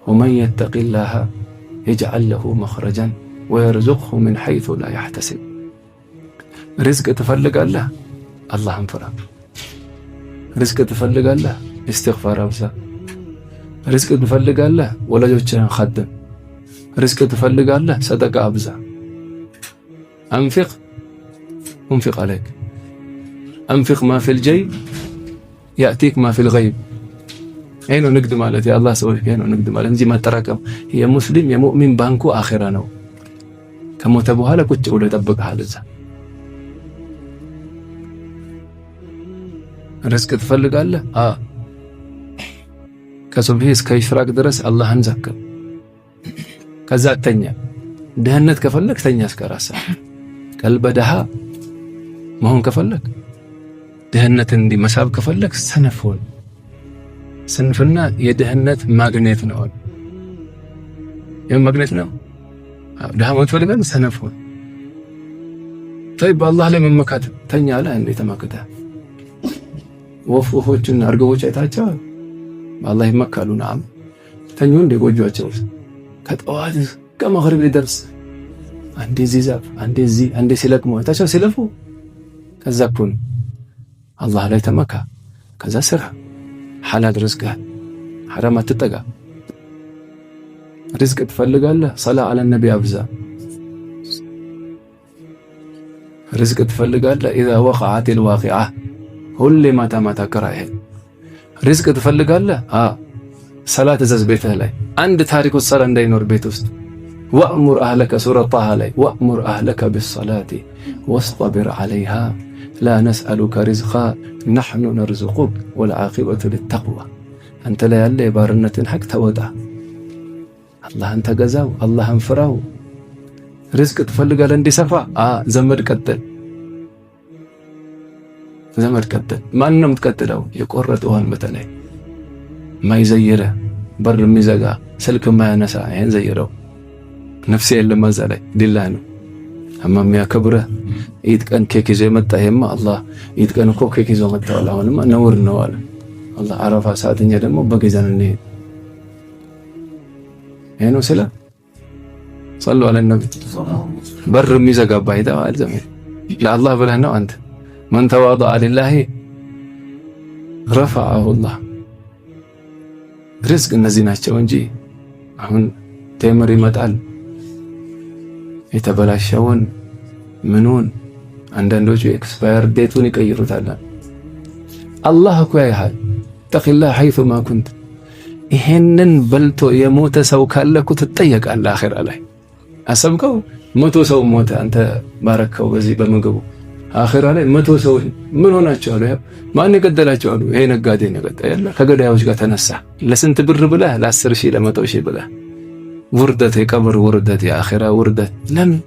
ومن يتق الله يجعل له مخرجا ويرزقه من حيث لا يحتسب። ሪዝቅ ትፈልጋለህ? አላህን ፍራ። ሪዝቅ ትፈልጋለህ? ኢስቲግፋር አብዛ። ሪዝቅ ትፈልጋለህ? ወላጆችህን ኸድም። ሪዝቅ ትፈልጋለህ? ሰደቃ አብዛ። أنفق أنفق عليك، أنفق ما في الجيب يأتيك ما في الغيب። ይሄ ነው ንግድ ማለት፣ የአላህ ሰዎች ይሄ ነው ንግድ ማለት እንጂ ማጠራቀም። የሙስሊም የሙእሚን ባንኩ አኺራ ነው። ከሞተ በኋላ ቁጭ ብሎ ይጠብቅሃል እዛ። ርዝቅ ትፈልጋለህ? ከሱብሂ እስከ ኢሽራቅ ድረስ አላህን ዘክር። ከዛ ተኛ። ድህነት ከፈለግ ተኛ እስከ 4 ሰዓት። ቀልበ ደሃ መሆን ከፈለግ፣ ድህነትን እንዲህ መሳብ ከፈለግ ሰነፍ ሁን። ስንፍና የድህነት ማግኔት ነው። የምን ማግኔት ነው? ድሃ መሆን ትፈልጋለህ? ሰነፍ ሁን። طيب በአላህ ላይ መመካት ተኛ አለ እንዴ ተመክተህ። ወፎችን እርግቦች አይታቸዋል። በአላህ ይመካሉ። نعم ተኙ እንደ ጎጆአቸው ውስጥ ከጠዋት እስከ መግሪብ ሊደርስ አንዴ እዚህ ዛፍ፣ አንዴ እዚህ፣ አንዴ ሲለቅሙ አይታቸው ሲለፉ። ከዛ ኩን አላህ ላይ ተመካ። ከዛ ስራ፣ ሐላል ርዝቅህ፣ ሐራም አትጠጋ። ርዝቅ ትፈልጋለህ? ሰላ አለ ነቢ አብዛ። ርዝቅ ትፈልጋለህ? إذا وقعت الواقعة ሁሌ ማታ ማታ ቅራ። ይሄን ሪዝቅ ትፈልጋለህ? ሰላት እዘዝ ቤትህ ላይ፣ አንድ تارك الصلاة እንዳይኖር ቤት ውስጥ። وأمر أهلك፣ ሱረት ጣሃ ላይ وأمر أهلك بالصلاة واصطبر عليها لا نسألك رزقا نحن نرزقك والعاقبة للتقوى። አንተ ላይ ያለ የባርነትን ሐቅ ተወጣ። አላህን ተገዛው፣ አላህን ፍራው። ሪዝቅ ትፈልጋለህ እንዲሰፋ? ዘመድ ቀጥል፣ ዘመድ ቀጥል። ማን ነው የምትቀጥለው? የቆረጠውን በተለይ ማይዘይርህ፣ በር የሚዘጋ፣ ስልክ የማያነሳ፣ ይሄን ዘይረው። ነፍሴ የለም እዛ ላይ፣ ሊላህ ነው። አማ የሚያከብርህ፣ ኢድ ቀን ኬክ ይዞ የመጣ፣ ይሄማ አላህ ኢድ ቀን እኮ ኬክ ይዞ መጥተዋል። አሁንማ ነውር ነው አለ አላህ። አረፋ ሰዓት እኛ ደግሞ በግ ይዘን እንሄድ። ይሄ ነው ስለ صلوا على النبي። በር የሚዘጋባ አይተዋል። ዘመድ ለአላህ ብለህ ነው አንተ። من تواضع لله رفعه الله። ሪዝቅ እነዚህ ናቸው እንጂ አሁን ቴምር ይመጣል፣ የተበላሸውን ምኑን አንዳንዶቹ expire date ኡን ይቀይሩታል። አላህ እኮ ያይሃል። اتق الله حيثما كنت። ይሄንን በልቶ የሞተ ሰው ካለ እኮ ትጠየቃለህ አኺራ ላይ። አሰብከው? 100 ሰው ሞተ፣ አንተ ባረከው በዚህ በምግቡ። አኺራ ላይ 100 ሰው ምን ሆናቸው አሉ። ማን የገደላቸው አሉ። ይሄ ነጋዴ ነው የገደለ። ከገዳዮች ጋር ተነሳ። ለስንት ብር ብለህ? ለ10 ሺህ፣ ለ100 ሺህ ብለህ። ውርደት፣ የቀብር ውርደት፣ የአኺራ ውርደት። ለምን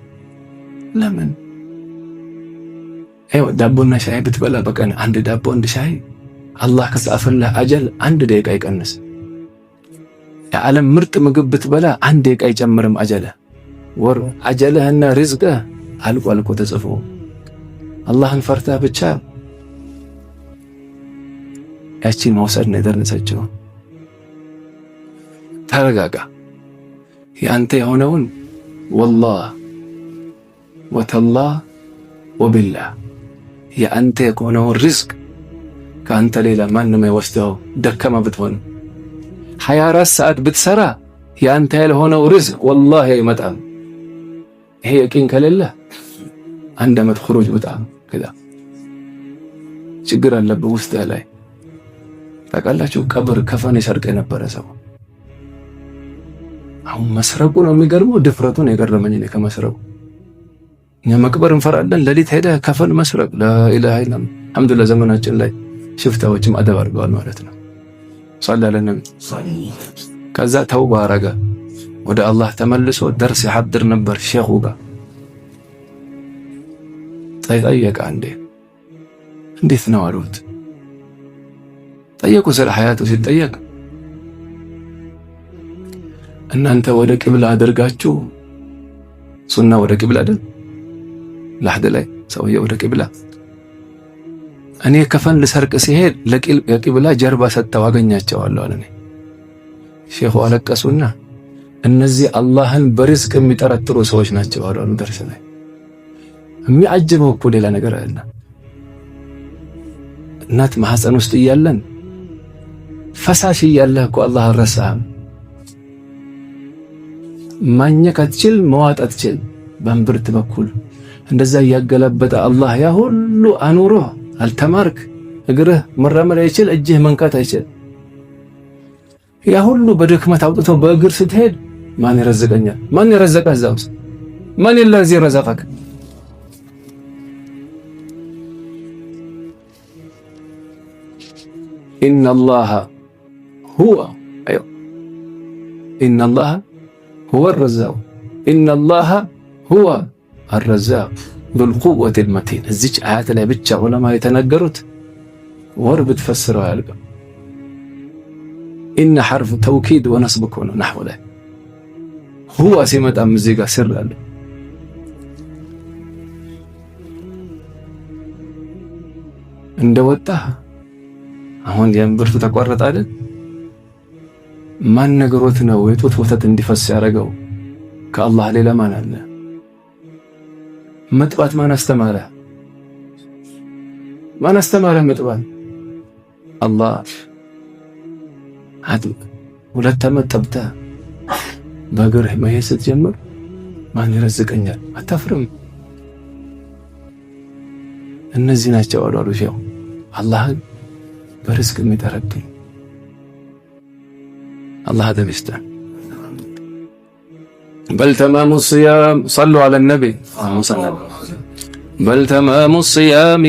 ለምን? ይኸው ዳቦና ሻይ ብትበላ በቀን አንድ ዳቦ አንድ ሻይ፣ አላህ ከጻፈልህ አጀል አንድ ደቂቃ ይቀንስ። የዓለም ምርጥ ምግብ ብትበላ አንድ ደቂቃ አይጨምርም አጀለህ። ወር አጀለህና ሪዝቅህ አልቆ አልቆ ተጽፎ፣ አላህን ፈርተህ ብቻ ያቺን መውሰድ ነው የደረሰችው። ተረጋጋ። የአንተ የሆነውን والله وتالله وبالله የአንተ የሆነውን ሪዝቅ ከአንተ ሌላ ማንም አይወስደው። ደካማ ብትሆን፣ 24 ሰዓት ብትሰራ የአንተ ያልሆነው ሪዝቅ ወላሂ አይመጣም። ይሄ የቂን ከሌለ አንድ ዓመት خروج ውጣ። ከዛ ችግር አለብህ ውስጥህ ላይ ታውቃላችሁ። ቀብር ከፈን ይሰርቅ የነበረ ሰው አሁን መስረቁ ነው የሚገርመው። ድፍረቱን የገረመኝ እኔ ከመስረቁ። እኛ መቅበር እንፈራለን። ሌሊት ሄደህ ከፈን መስረቅ፣ لا إله إلا። አልሐምዱሊላህ ዘመናችን ላይ ሽፍታዎችም አደብ አድርገዋል ማለት ነው። صلى على النبي። ከዛ ተውባ አረገ፣ ወደ አላህ ተመልሶ ደርስ ያሐድር ነበር ሼኹ ጋር። ጠየቀ። አንዴ እንዴት ነው አሉት። ጠየቁ። ስለ ሐያቱ ሲጠየቅ እናንተ ወደ ቅብላ አድርጋችሁ፣ ሱና ወደ ቅብላ አይደል? ላህድ ላይ ሰውዬ ወደ ቅብላ፣ እኔ ከፈን ልሰርቅ ሲሄድ ለቅብላ ጀርባ ሰጥተው አገኛቸዋለሁ አለ። እኔ ሼኹ አለቀሱና እነዚህ አላህን በሪዝቅ የሚጠረጥሩ ሰዎች ናቸው አሉ። ደርስ ላይ የሚያጅበው እኮ ሌላ ነገር አለ። እናት ማህፀን ውስጥ እያለን ፈሳሽ እያለህ እኮ አላህ አልረሳህም። ማኘክ አትችል፣ መዋጥ አትችል። በእምብርት በኩል እንደዛ እያገለበጠ አላህ ያ ሁሉ አኑሮህ አልተማርክ፣ እግርህ መራመድ አይችል፣ እጅህ መንካት አይችል። ያ ሁሉ በድክመት አውጥቶ በእግር ስትሄድ ማን ይረዝቀኛል? ማን ይረዘቀህ? እዛ ውስጥ ማን الذي رزقك? إن الله هو إن الله هو الرزاق إن الله هو الرزاق ذو القوة المتين። እዚች አያት ላይ ብቻ ዑለማ የተናገሩት ወር ብትፈስረው አያልቅም። إن حرف توكيد ونصب እኮ ነው ናሕው ላይ هو ሲመጣም እዚህ ጋር ስር አለ። እንደወጣህ አሁን የእምብርቱ ተቋረጠ አይደል? ማን ነገሮት ነው የጡት ወተት እንዲፈስ ያደረገው? ከአላህ ሌላ ማን አለ? መጥባት ማን አስተማረ? ማን አስተማረ መጥባት? አላህ። ሁለት ዓመት ጠብተህ በእግርህ መሄድ ስትጀምር ማን ይረዝቀኛል? አታፍርም? እነዚህ ናቸው አሉ አሉ ሼሁ አላህን በርዝቅ የሚጠረጥሩ። አላህ አደብ ይስጠን። بل تمام الصيام صلوا على النبي بل تمام الصيام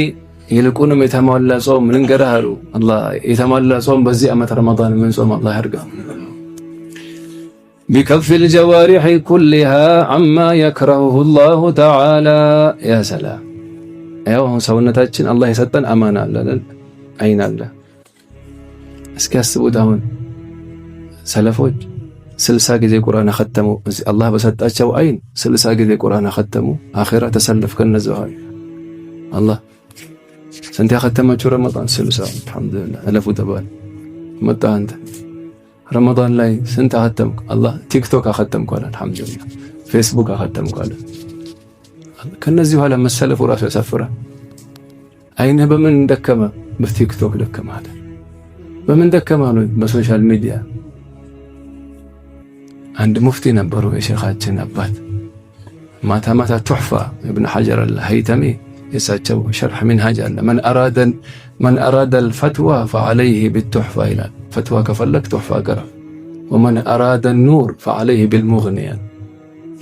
ይልቁንም የተሟላ ጾም ልንገርህ አሉ አላህ። የተሟላ ጾም በዚህ ዓመት ረመዳን ምን ጾም አላህ ያርገው። بكف الجوارح كلها عما يكرهه الله تعالى። يا سلام! ያው አሁን ሰውነታችን አላህ የሰጠን አማና አለ አይደል? አይን አለ። እስኪ ያስቡት አሁን ሰለፎች 60 ጊዜ ቁርአን አኸተሙ። አላህ በሰጣቸው አይን 60 ጊዜ ቁርአን አኸተሙ። አኺራ ተሰለፍ ከነዚህ አላህ ስንት ያኸተማችሁ ረመዳን 60። አልሐምዱሊላህ እለፉ ተባለ። መጣ አንተ ረመዳን ላይ ስንት አኸተምክ? አላህ ቲክቶክ አኸተምኩ አለ። አልሐምዱሊላህ ፌስቡክ አኸተምኩ አለ። ከነዚህ በኋላ መሰለፉ ራሱ ያሳፍራል። አይንህ በምን ደከመ? በቲክቶክ ደከመ አለ። በምን ደከመ አሉ? በ social media። አንድ ሙፍቲ ነበሩ የሼኻችን አባት። ማታ ማታ ቱሕፋ ኢብን ሐጀር አልሀይተሚ የሳቸው ሸርሕ ሚንሃጅ አለ። من أراد الفتوى فعليه بالتحفة ይላል። ፈትዋ ከፈለግ ቱሕፋ ቅራ። ومن أراد النور فعليه بالمغني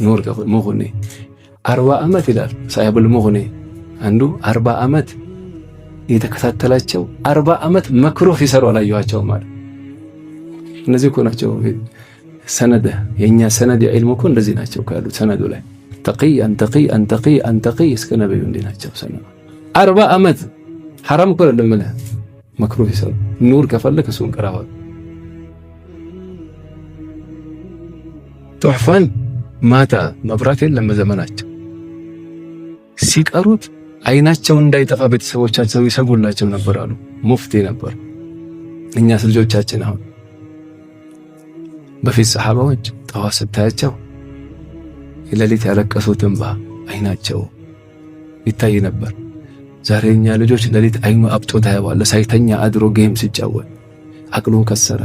ኑር ሙግኒ 40 ዓመት ይላል ሳሂቡል ሙግኒ። አንዱ 40 ዓመት የተከታተላቸው 40 ዓመት መክሩህ ሲሰሩ አላየኋቸውም ማለት። እነዚህ እኮ ናቸው ሰነደ የእኛ ሰነድ የዒልሙ እኮ እንደዚህ ናቸው ካሉት ሰነዱ ላይ ተቂይ አንተቂ አንተቂ አንተቂ እስከ ነብዩ እንዲህ ናቸው። ሰነዱ 40 ዓመት ሐራም እኮ አይደለም እምልህ መክሩህ ሲሰሩ ኑር ከፈለክ እሱን ቅራ። ቱሕፋን ማታ መብራት የለም በዘመናቸው ሲቀሩት አይናቸው እንዳይጠፋ ቤተሰቦቻቸው ይሰጉላቸው ነበር አሉ። ሙፍቲ ነበር። እኛስ ልጆቻችን አሁን በፊት ሰሓባዎች ጠዋት ስታያቸው የሌሊት ያለቀሱት እንባ አይናቸው ይታይ ነበር። ዛሬ እኛ ልጆች ሌሊት አይኑ አብጦ ታየዋለህ። ሳይተኛ አድሮ game ሲጫወት አቅሉን ከሰረ፣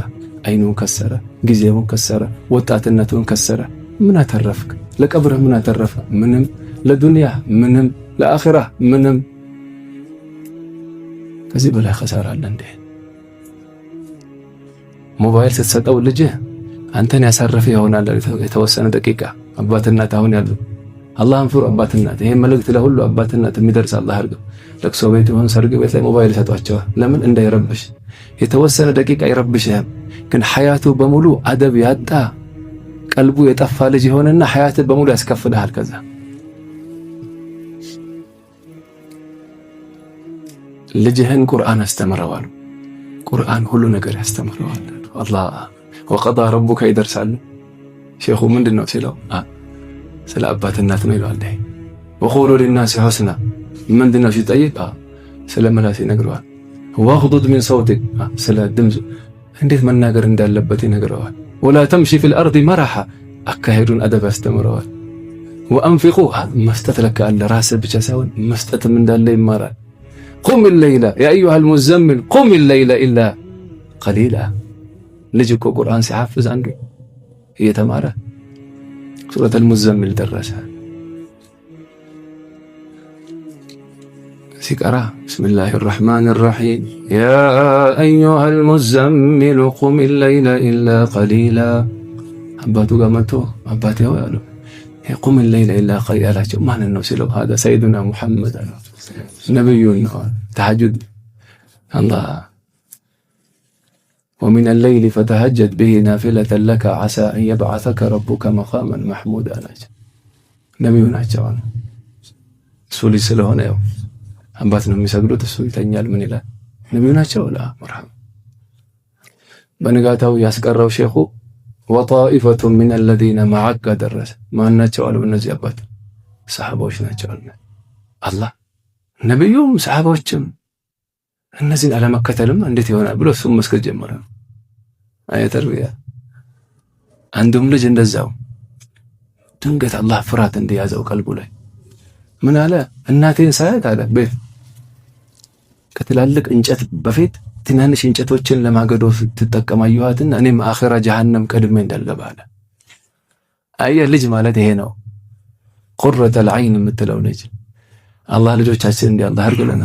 አይኑን ከሰረ፣ ጊዜውን ከሰረ፣ ወጣትነቱን ከሰረ። ምን አተረፍክ? ለቀብርህ ምን አተረፍክ? ምንም። ለዱንያ ምንም፣ ለአኺራ ምንም። ከዚህ በላይ ኸሳራ አለ እንዴ? ሞባይል ስትሰጠው ልጅህ አንተን ያሳረፈ ይሆናል የተወሰነ ደቂቃ። አባት እናት አሁን ያሉ አላህን ፍሩ። አባት እናት፣ ይሄ መልእክት ለሁሉ አባት እናት የሚደርስ አላህ አድርገው። ለቅሶ ቤት ይሁን ሰርግ ቤት ላይ ሞባይል ይሰጧቸዋል። ለምን? እንዳይረብሽ። የተወሰነ ደቂቃ አይረብሽህም፣ ግን ሐያቱ በሙሉ አደብ ያጣ ቀልቡ የጠፋ ልጅ ይሆንና ሐያት በሙሉ ያስከፍልሃል። ከዛ ልጅህን ቁርአን አስተምረዋል። ቁርአን ሁሉ ነገር ያስተምረዋል። አላህ ወቀዳ ረቡከ ይደርሳሉ። ሼኹ ምንድን ነው ሲለው ስለ አባት እናት ነው ይለዋል። ወቁሉ ሊናሲ ሑስና ምንድን ነው ሲጠይቅ ስለ ምላስ ይነግረዋል። واغضض من صوتك ስለ ድምፅ እንዴት መናገር እንዳለበት ይነግረዋል። ولا تمش في الأرض مرحا አካሄዱን አደብ ያስተምረዋል። وأنفقوا መስጠት ለካ አለ፣ ራስህ ብቻ ሳይሆን መስጠትም እንዳለ ይማራል። قم الليل يا أيها المزمل قم الليل إلا قليلا። ልጅ እኮ ቁርአን ሲሐፍዝ አንዱ እየተማረ ሱረተል ሙዘሚል ደረሰ። ሲቀራ بسم الله الرحمن الرحيم يا أيها المزمل قم الليل إلا قليلا። አባቱ ጋር መጥቶ አባቴ ሆይ አለው قم الليل إلا قليلا አላቸው። ማንን ነው ሲለው هذا سيدنا محمد ነብዩን ነው። ተሐጁድ አላህ ومن الليل فتهجد به نافلة لك عسى أن يبعثك ربك مقاما محمودا አላቸው። ነቢዩ ናቸው። እሱ ልጅ ስለሆነ ያው አባት ነው የሚሰግዱት፣ እሱ ይተኛል። ምን ይላል? ነቢዩ ናቸው። ላ መርሐባ። በንጋታው ያስቀረው ሼኹ وطائفة من الذين معك ደረሰ። ማን ናቸው አሉ? እነዚህ አባት ሰሓባዎች ናቸው አሉ። አላህ ነቢዩም ሰሓባዎችም እነዚህን አለመከተልም እንዴት ይሆናል ብሎ እሱም መስገድ ጀመረ። አየ ተርቢያ። አንዱም ልጅ እንደዛው ድንገት አላህ ፍርሃት እንደያዘው ቀልቡ ላይ ምን አለ? እናቴን ሳያት አለ ቤት ከትላልቅ እንጨት በፊት ትናንሽ እንጨቶችን ለማገዶ ስትጠቀም አየኋትና እኔም አኺራ ጀሃነም ቀድሜ እንዳልገባ አለ። አየህ ልጅ ማለት ይሄ ነው። قرة العين የምትለው ልጅ አላህ ልጆቻችን እንዲህ አላህ አድርግልና።